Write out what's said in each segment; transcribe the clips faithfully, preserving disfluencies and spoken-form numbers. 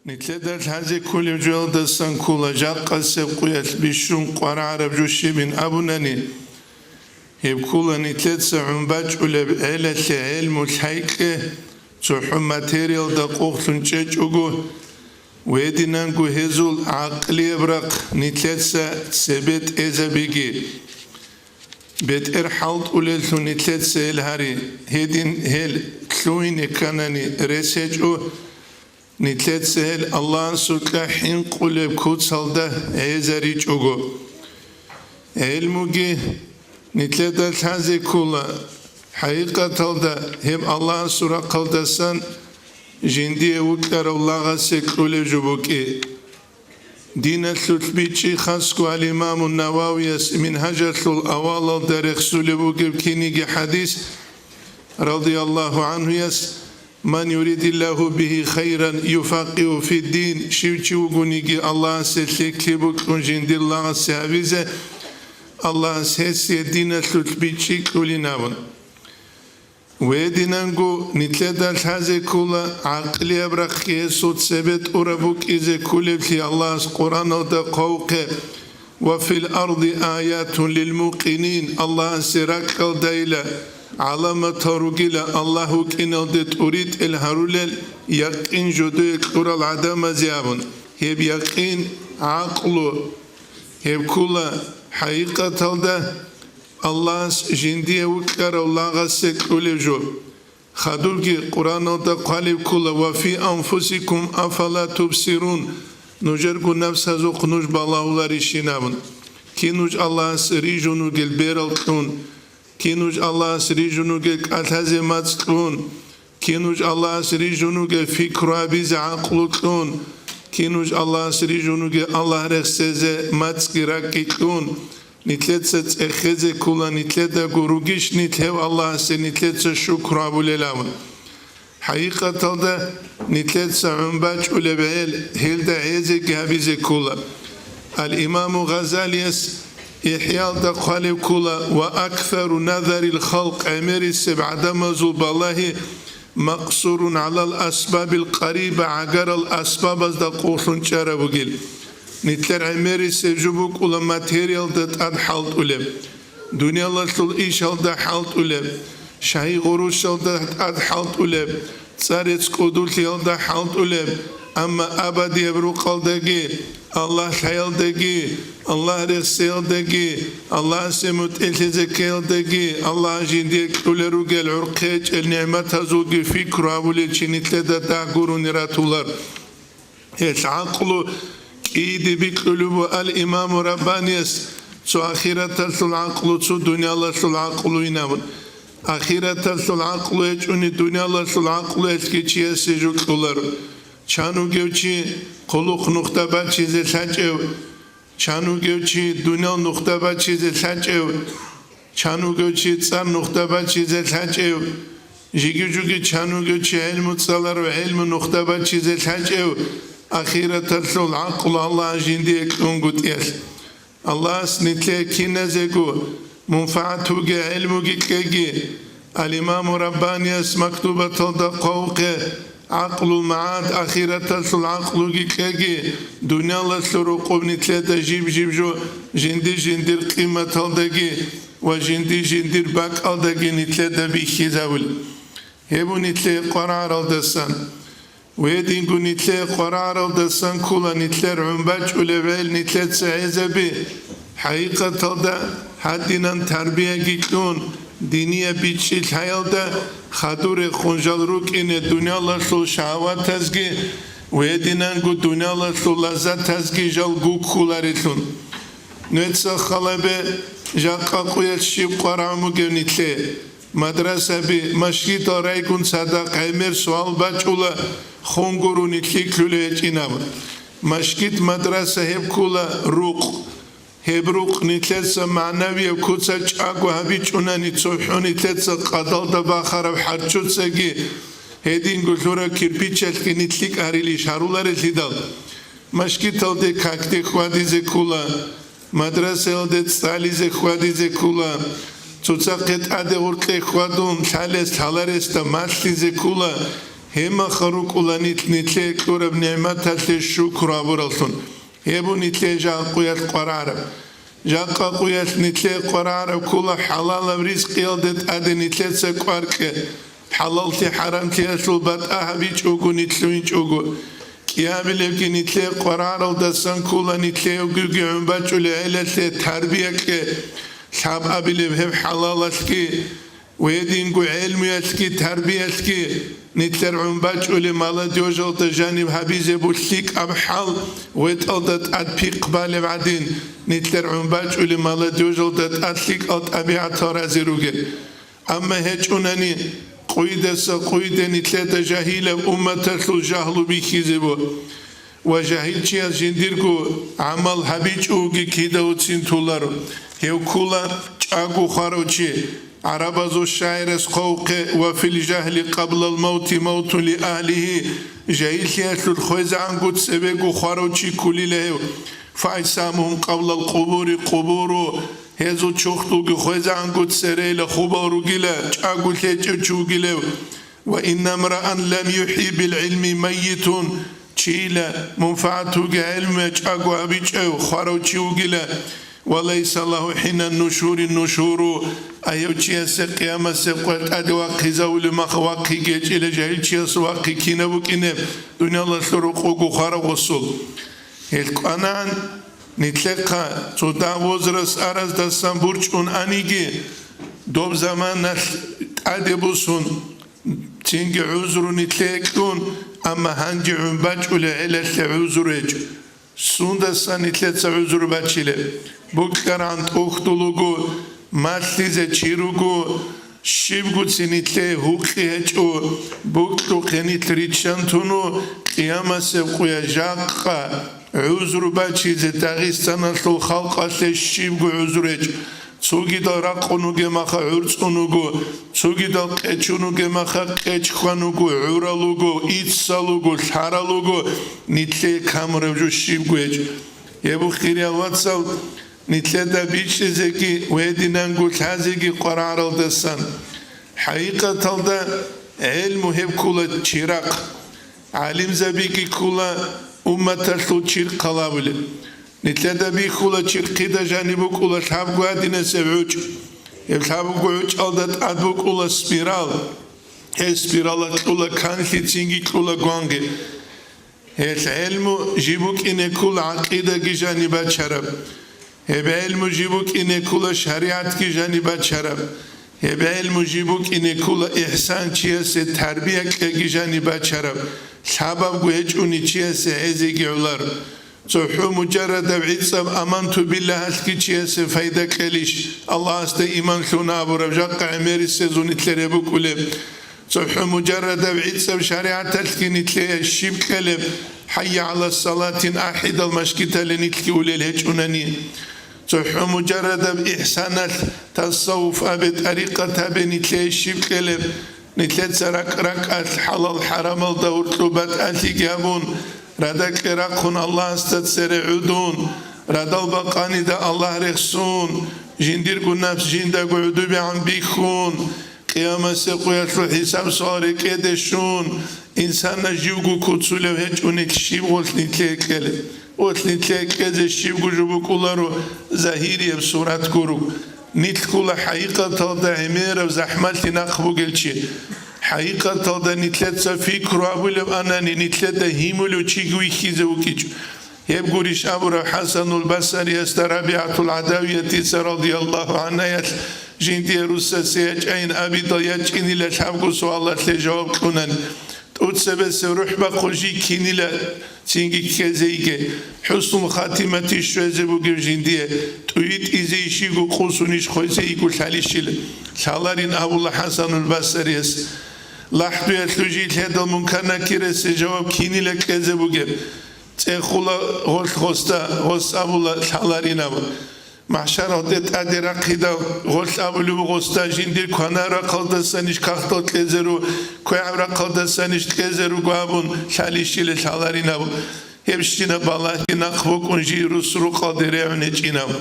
Нилъеда лъазе кколеб жоялдасан ккола жакъасеб къуялъ бищун къварагӀараб жо щибин абунани, гьеб ккола нилъеца гӀун бачӀулеб гӀелалъе гӀелму лъай-кье, цохӀо материалда къохлъун чӀечӀого, гьединанго гьезул гӀакълияб рахъ нилъеца цебе тӀезабиги. БетӀер хӀалтӀулеллъун нилъеца гьел гьари, гьедин гьел лъугьине кканани рес гьечӀо, нилъеца гьел Аллагьасукьа хӀинкъулеб куцалда гӀезаричӀого. ГӀелмуги нилъеда лъазе ккола, хӀакъикъаталда гьеб Аллагьасул рахъалдасан жиндие вукьарав лагъасе кьулеб жо букӀи. Диналъулъ бичӀчӀи хасго ал-Имаму Нававияс Мингьажалъул авалалда рехсулеб бугеб киниги хӀадис, радияллагьу гӀанхуяс: «Ман юридиллагьу бигьи хайран юфаккигьу фиддин», щив чи вугониги Аллагьасе лъикӀлъи букьун жиндир лагъасе гьавизе, Аллагьас гьесие диналъулъ бичӀчӀи кьулин абун. Гьединанго нилъеда лъазе ккола гӀакълияб рахъги гьесул цебе тӀураб букӀизе кколеблъи Аллагьас Къуръаналда хъвавухъе: «Ва фил арди аятун лил мукъинин», Аллагьасе ракьалдайила гӀаламатал ругила Аллагь вукӀиналде тӀуритӀел гьарулел якъин жодое кьурал гӀадамазе абун. Гьеб якъин, гӀакълу, гьеб ккола хӀакъикъаталда Аллагьас жиндие вукьарав лагъасе кьулеб жо. Хадубги Къуръаналда хъвалеб ккола: «Ва фи анфусикум афала тубсирун», нужерго напсазухъ нуж балагьуларищин абун. Кин нуж Аллагьас рижун вугел берал кьун, кин нуж Аллагьас рижун вугел кӀалъазе мацӀ кьун, кин нуж Аллагьас рижун вугел пикру гьабизе гӀакълу кьун, кин нуж Аллагьас рижун вугел Аллагь рехсезе мацӀги ракӀги кьун, нилъеца цӀехезе ккола, нилъедаго ругищ нилъ гьев Аллагьасе нилъеца шукру гьабулел абун. ХӀакъикъаталда нилъеца гӀун бачӀулеб гӀел, гьелда гӀезеги гьабизе ккола. Ал-Имаму Гъазалияс ИхӀялда хъвалеб ккола: «Ва аксару назарил халкъ», гӀемерисеб гӀадамазул балагьи, «макъсурун гӀалал асбабил къариба», гӀагарал асбабазда къуллъун чӀараб бугел. Нилъер гӀемерисеб жо букӀула материалда тӀад хӀалтӀулеб, дуниялалъул ишалда хӀалтӀулеб, шагьи-гъурущалда тӀад хӀалтӀулеб, цӀарец кӀудулъиялда хӀалтӀулеб, амма абадияб рукъалдаги, Аллагь лъаялдаги, Аллагь рехсеялдаги, Аллагьасе мутӀигӀлъизе ккеялдаги, Аллагь жиндие кьулел ругел гӀурхъечӀел нигӀматазулги пикру гьабулел чи нилъеда дагь гурони ратулар. Гьелъ гӀакълу кӀиде бикьулеб буго ал-Имаму Раббанияс: цо ахираталъул гӀакълу, цо дуниялалъул гӀакълуйин абун. Ахираталъул гӀакълу гьечӀони дуниялалъул гӀакълу гьелъги чиясе жо кьоларо. Чан вугев чи хъулухъ нухда бачизе лъачӀев, чан вугев чи дуниял нухда бачизе лъачӀев, чан вугев чи цӀар нухда бачизе лъачӀев, жиги-жуги чан вугев чи гӀелму цӀаларав гӀелму нухда бачизе лъачӀев, ахираталъул гӀакълу Аллагь жиндие кьунгутӀиялъ. Аллагьас нилъее киназего мунфагӀат бугей гӀелмуги кьеги. Ал-Имаму Раббанияс мактубаталда хъвавухъе: «ГӀакълул магӀад ахираталъул гӀакълуги кьеги, дуниялалъул рукъуб нилъеда жиб-жиб жо жинди-жиндир къиматалдаги ва жинди-жиндир бакӀалдаги нилъеда бихьизавули». Гьеб нилъее къварагӀаралдасан. Гьединго нилъее къварагӀаралдасан ккола нилъер гӀун бачӀулеб гӀел нилъеца гӀезаби. ХӀакъикъаталда, гьадинан тарбияги кьун, динияб бичӀчӀи лъаялда хадур рехун жал рукӀине дуниялалъул шагьаватазги, гьединанго дуниялалъул лаззатазги жал гуккуларелъун. Нуца халабе жакъа къуялъ щиб къварагӀун бугев нилъе? Мадрасаби, машгидал райгун цадахъ гӀемер суал бачӀула, хун гурони лъикӀлъулев гьечӀин абун. Машгид, мадраса гьеб ккола рукъ. Гьеб рукъ нилъеца магӀнавияб куцал чӀаго гьабичӀунани, цохӀо нилъеца къадалда бахараб хӀарчуцаги, гьединго лъураб кирпичалъги нилъ лъикӀ гьарилищ гьаруларелъидал? Машгиталде какде хьвадизе ккола, мадрасаялде цӀализе хьвадизе ккола, цоцахъе тӀаде гъоркье хьвадун, лъалес лъаларесда малъизе ккола, Гьебмахал рукӀула нилъ нилъее кьураб нигӀматалъе шукру гьабураллъун. Гьеб бу нилъее жакъа къуялъ къваригӀараб. Жакъа къуялъ нилъее къваригӀараб ккола хӀалалаб ризкъиялда тӀаде нилъеца кӀвар кье, хӀалаллъи-хӀарамлъиялъул батӀа гьабичӀого нилъ лъугьинчӀого. КӀиабилебги нилъее къваригӀаралдасан ккола нилъееги гӀун бачӀулел гӀелалъе тарбия кье, лъабабилеб гьеб хӀалалалъги, гьединго гӀелмуялъги тарбиялъги. Нилъер гӀун бачӀулеб молодёжалда жаниб гьабизе бу лъикӀаб хӀал, гъветӀалда тӀад пихъ балеб гӀадин, нилъер гӀун бачӀулеб молодёжалда тӀад лъикӀал тӀабигӀатал разе ругел. Амма гьечӀунани, къуйдаса къуйде нилъеда жагьилаб умматалъул жагьлу бихьизе бу. Ва жагьилчияс жиндирго гӀамал гьабичӀоги кидаоцин толаро. Гьев ккола чӀаго хварав чи. ГӀарабазул шагӀирас хъвавухъе: «Ва фил жагьли къаблал мавти мавтун ли агьлигьи», жагьиллъиялъул хвезегӀанго цебего хварав чи кколила гьев. «Фа агьсамухум къаблал къубури къубуру», гьезул чурхдулги хвезегӀанго церейила хубал ругила, чӀаго лъечӀев чи вугилев. «Ва инна мраан лам юхӀи бил гӀилми майитун», чийила мунфагӀат вугев гӀелму чӀаго гьабичӀев хварав чи вугила. «Ва лайса лагьу хӀинан нушури нушуру», а гьев чиясе къиямасеб къоялъ тӀаде вахъизавулеб мах вахъиги гьечӀила жагьилчиясул вахъи кинаб букӀинеб, дуниялалъул рокъого хварав гъосул. Гьел кӀванагӀан нилъехъа цо дагь возраст араздасан бурчӀун аниги, доб заманалъ тӀаде бусун, цинги гӀузру нилъее кьун, амма гьанже гӀун бачӀулел гӀелалъе гӀузру гьечӀо. Сундасан нилъеца гӀузру бачилеб? БукьарагӀан тӀухьдул вуго, малъизе чи руго, щибгоцин нилъее гьукъи гьечӀо, букьухъе нилъ риччан туну, къиямасеб къуя жакъа гӀузру бачизе Дагъистаналъул халкъалъе щибго гӀузру гьечӀо. Цогидал ракъун вугеб маха гӀурцӀун вуго, цогидал къечун вугеб маха къеч хьван вуго, гӀурал вуго, иццал вуго, лъарал вуго, нилъее камураб жо щибго гьечӀо. Гьеб, хириял вацал, нилъеда бичӀчӀизеги ва гьединанго лъазеги къваригӀаралдасан. ХӀакъикъаталда гӀелму гьеб ккола чирахъ. ГӀалимзабиги ккола умматалъул чирхъал абулеб. Нилъеда бихьула чирхъида жаниб букӀула лъабго гьадинасеб гӀучӀ. Гьеб лъабго гӀучӀалда тӀад букӀула спирал. Гьеб спиралалъ кьула канлъи, цинги кьула гванги. Гьелъ гӀелму жиб букӀине ккола гӀакъидаги жаниб бачараб. Гьеб гӀелму жиб букӀине ккола шаригӀатги жаниб бачараб. Гьеб гӀелму жиб букӀине ккола ихсан чиясе тарбия кьеги жаниб бачараб. Лъабабго гьечӀони чиясе гӀезеги гӀолар. ЦохӀо мужаррадаб гӀицӀаб аманту биллагьалъги чиясе пайда кьелищ, Аллагьасда иман лъун абураб жакъа гӀемерисезул нилъер гьеб букӀулеб? ЦохӀо мужаррадаб гӀицӀаб шаригӀаталъги нилъее щиб кьелеб? «ХӀайя гӀала салатин» ахӀидал машгитале нилъги улел гьечӀунани. ЦохӀо мужаррадаб ихсаналъ, тасаввуф абе, тӀарикъат абе нилъее щиб кьелеб? Нилъеца ракӀ-ракӀалъ хӀалал-хӀарамалда гьоркьоб батӀалъиги гьабун, радакье рахъун Аллагьасда цере гӀодун, радал бакъанида Аллагь рехсун, жиндирго напс жиндаго гӀодобегӀан бихьун, къиямасеб къуялъул хӀисаб-суал рекӀеде щун, инсанас живго куцулев гьечӀо нилъ щиб гъолъ нилъее кьелеб. Гъолъ нилъее кьезе щибго жо букӀуларо, загьирияб сурат гуро. Нилъ ккола хӀакъикъаталда гӀемераб захӀмалъи нахъ бугел чи. ХӀакъикъаталда нилъеца пикру гьабулеб анани, нилъеда гьимулев чиги вихьизе вукӀичӀо. Гьеб гурищ абураб ХӀасанул Басариясда РабигӀатул ГӀадавиятица радияллагьу гӀанхаялъ жиндие русасе ячӀайин абидал ячӀинила лъабго суалалъе жаваб кьунани. ТӀуцебесеб рухӀ бахъун жий кинила цинги ккезе йиге, хӀуснул хатимати щвезе бугев жиндие, тӀуй тӀизе ищиго къусунищ хвезе йиго лъалищила, лъаларин абула ХӀасанул Басарияс. ЛахӀдуялъул жий лъедал Мункар-Накирасе жаваб кинила кьезе бугеб? ЦӀехула гъолъ гъосда, гъос абула лъаларин абу. МахӀшаралде тӀаде рахъидал гъолъ абулеб гъосда жиндир кванараб рахъалдасанищ кагътал кьезе ру, квегӀаб рахъалдасанищ кьезе руго абун лъалищила лъаларин абу. Гьебщинаб балагьги нахъ букӀун жий рус рукъалде регӀун гьечӀин абу.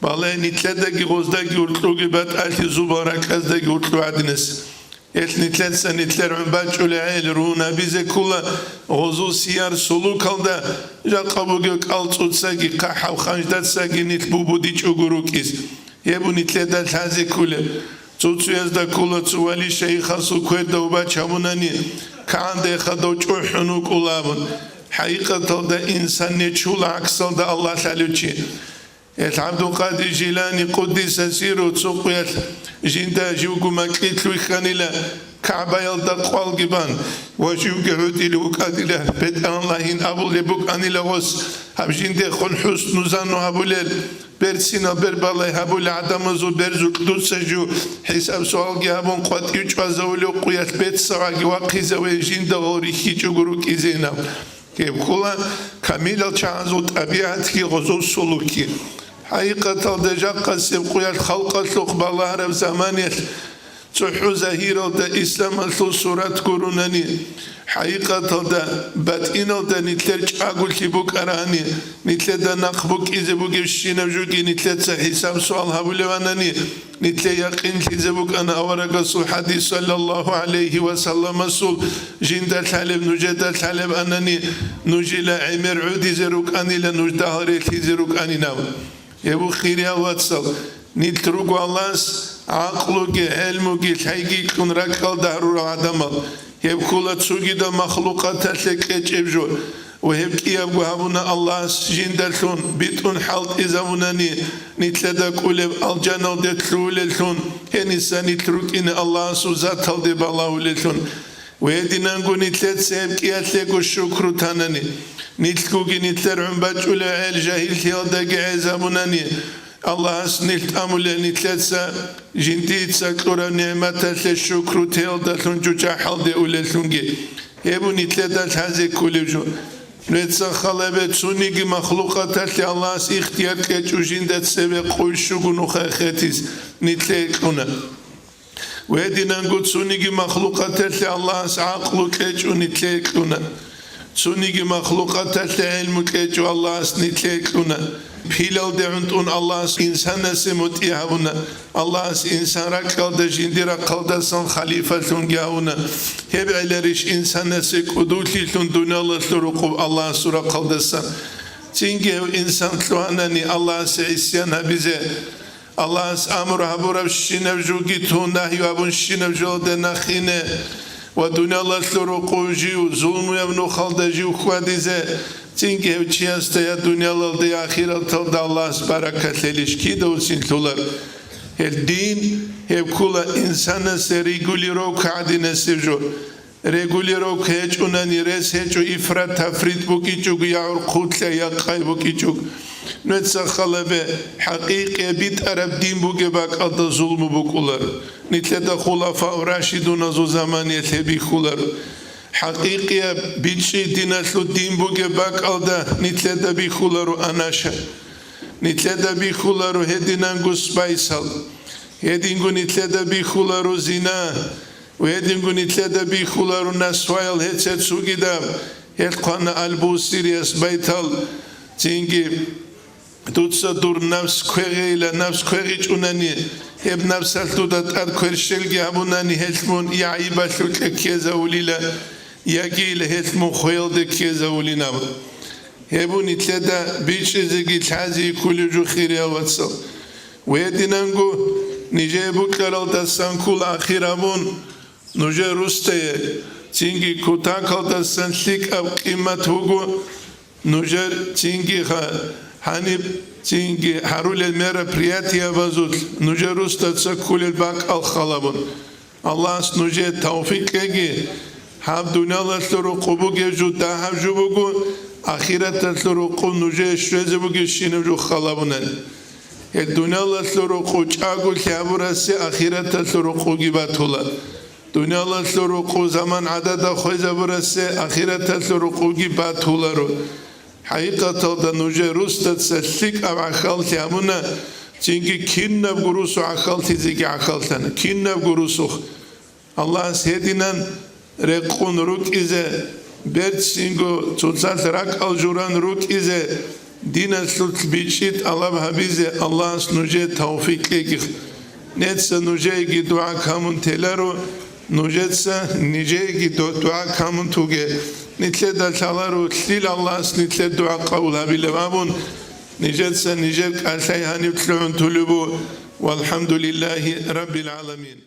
Балагь нилъедаги гъоздаги уркьуги батӀалъи зубал ракьаздаги уркьу гӀадинас. Гьелъ нилъеца нилъер гӀун бачӀулел гӀел рун абизе ккола гъозул сияр сулукалда, жакъа бугев кӀалцӀуцаги хъахӀаб ханждацаги нилъ бубудичӀого рукӀиз. Гьеб нилъеда лъазе кколеб. Цо-цоязда ккола цо вали шайихасул кверда убач гьабунани, кагӀандаеха дов чӀухӀун вукӀула абун. ХӀакъикъаталда инсан нечула гӀаксалда Аллагь лъалев чи. Гьел ГӀабдулкъадир Жилани, къуддиса сирругьу, цо къуялъ жинда живго макьилъ вихьанила, КагӀбаялда къвалги бан ва живги гӀодилев вукӀанила, БетӀергьан Аллагьин абулеб букӀанила гъос, гьаб жиндехун хӀусну занну гьабулел, берцинал бербалай гьабулел гӀадамазул берзукь дуца жив хӀисаб-суалги гьабун къватӀив чӀвазавулев къуялъ беццаваги вахъизаве жинда гъол рихьичӀого рукӀизейин аб. Гьеб ккола камилал чагӀазул тӀабигӀатги гъозул сулукги. ХӀакъикъаталда жакъасеб къуялъ халкъалъухъ балагьараб заманиялъ цохӀо загьиралда исламалъул сурат гурунани, хӀакъикъаталда батӀиналда нилъер чӀаголъи букӀарани, нилъеда нахъ букӀизе бугебщинаб жуги нилъеца хӀисаб-суал гьабулеванани, нилъее якъинлъизе букӀана аварагасул хӀадис, саллаллагьу гӀалайгьи ва салламасул, жинда лъалеб, нужеда лъалеб анани, нужила гӀемер гӀодизе рукӀанила, нуж дагьал релълъизе рукӀанинав. Гьеб хириял вацал, нилъ руго Аллагьас гӀакълуги, гӀелмуги, лъайги кьун ракьалда гьарурал гӀадамал. Гьеб ккола цогидал махлукъаталъе кьечӀеб жо. Ва гьеб кӀиябго гьабуна Аллагьас жиндалъун, битӀун хӀалтӀизабунани, нилъеда кӀолеб алжаналде лъугьулеллъун, гьениса нилъ рукӀине Аллагьасул заталде балагьулеллъун. Ва гьединанго нилъеца гьеб кӀиялъего шукру танани, нилъгоги нилъер гӀун бачӀулел гӀел жагьиллъиялдаги гӀезабунани, Аллагьас нилъ тӀамулел нилъеца жиндица кьураб нигӀматалъе шукру теялдалъун чӀучӀахӀалде улеллъунги. Гьеб нилъеда лъазе кколеб жо. Нужеца халабе, цониги махлукъаталъе Аллагьас ихтияр кьечӀо жинда цебе къуй щуго нухае хетиз нилъее кьуна. Гьединанго цониги махлукъаталъе Аллагьас гӀакълу кьечӀо нилъее кьуна. Цониги махлукъаталъе гӀилму кьечӀо Аллагьас нилъее кьуна. Пилалде гӀунтӀун Аллагьас инсанасе мутӀигӀ гьабуна. Аллагьас инсан ракьалда жиндир рахъалдасан халифалъунги гьавуна. Гьеб гӀеларищ инсанасе кӀудулъилъун дуниялалъул рукъуб Аллагьасул рахъалдасан? Цинги гьев инсан лъугьанани Аллагьасе гӀисян гьабизе, Аллагьас амру гьабурабщинаб жуги тун, нагью гьабунщинаб жолде нахине ва дуниялалъул рукъу жив зулмуяб нухалда жив хьвадизе, цинги гьев чиясда я дуниялалда, я ахираталда Аллагьас баракат лъелищ кидавцин лъулар. Гьел дин, гьеб ккула инсанасе регулировка гӀадинасеб жо. Регулировка гьечӀунани, рес гьечӀо, ифрат-тафрит букӀичӀого, я гӀурхъулъа, я къай букӀичӀого. Нуца халабе, хӀакъикъияб битӀараб дин бугеб бакӀалда зулму букӀуларо. Нилъеда хулафау рашидуназул заманиялъ гьеб бихьуларо. ХӀакъикъияб бичӀчӀи диналъул дин бугеб бакӀалда нилъеда бихьуларо анаша. Нилъеда бихьуларо гьединанго спайсал. Гьединго нилъеда бихьуларо зина. Гьединго нилъеда бихьуларо насваял гьецецугидаб, гьел хъвана Аль-Бусирияс байтал, цинги: «Дуца дур напс квегъейила, напс квегъичӀунани, гьеб напсалъ дуда тӀад кверщелги гьабунани, гьелъ мун я гӀайибалъукье ккезавулила, яги ила гьелъ мун хвеялде ккезавулин», – абун. Гьеб нилъеда бичӀчӀизеги лъази кколев жо, хириял вацал. Гьединанго нижее букӀаралдасан ккола ахир абун, нужер рустае цинги кутакалдасан лъикӀаб къимат буго, нужер цинги ха-, гьаниб цинги гьарулел мероприятиябазулъ нужер рустаца кколел бакӀал халабун. Аллагьас нужее тавфикъ кьеги, гьаб дуниялалъул рукъу бугеб жо дагьаб жо буго, ахираталъул рукъу нужее щвезе бугебщинаб жо халабунани. Гьел дуниялалъул рукъу чӀаголъи гьабурасе ахираталъул рукъуги батула. Дуниялалъул рукъу заман гӀадада хвезабурасе ахираталъул рукъуги батуларо. ХӀакъикъаталда нужер рустаца лъикӀаб гӀахьаллъи гьабуна, цинги кинабго русу гӀахьаллъизеги гӀахьаллъана, кинабго русухъ. Аллагьас гьединан рекъун рукӀизе, берцинго цоцалъ ракӀал журан рукӀизе, диналъулъ бичӀчӀи тӀалаб гьабизе Аллагьас нужее тавфикъ кьеги. Неца нужееги дугӀа камун теларо, Нужеца нижееги ду-, дугӀа камун туге. Нилъеда лъаларо лъил Аллагьас нилъер дугӀа къабул гьабилеб абун, нижеца нижер кӀалъай гьанив лъугӀун тулеб бу. Валхамдулиллагьи раббил гӀаламин.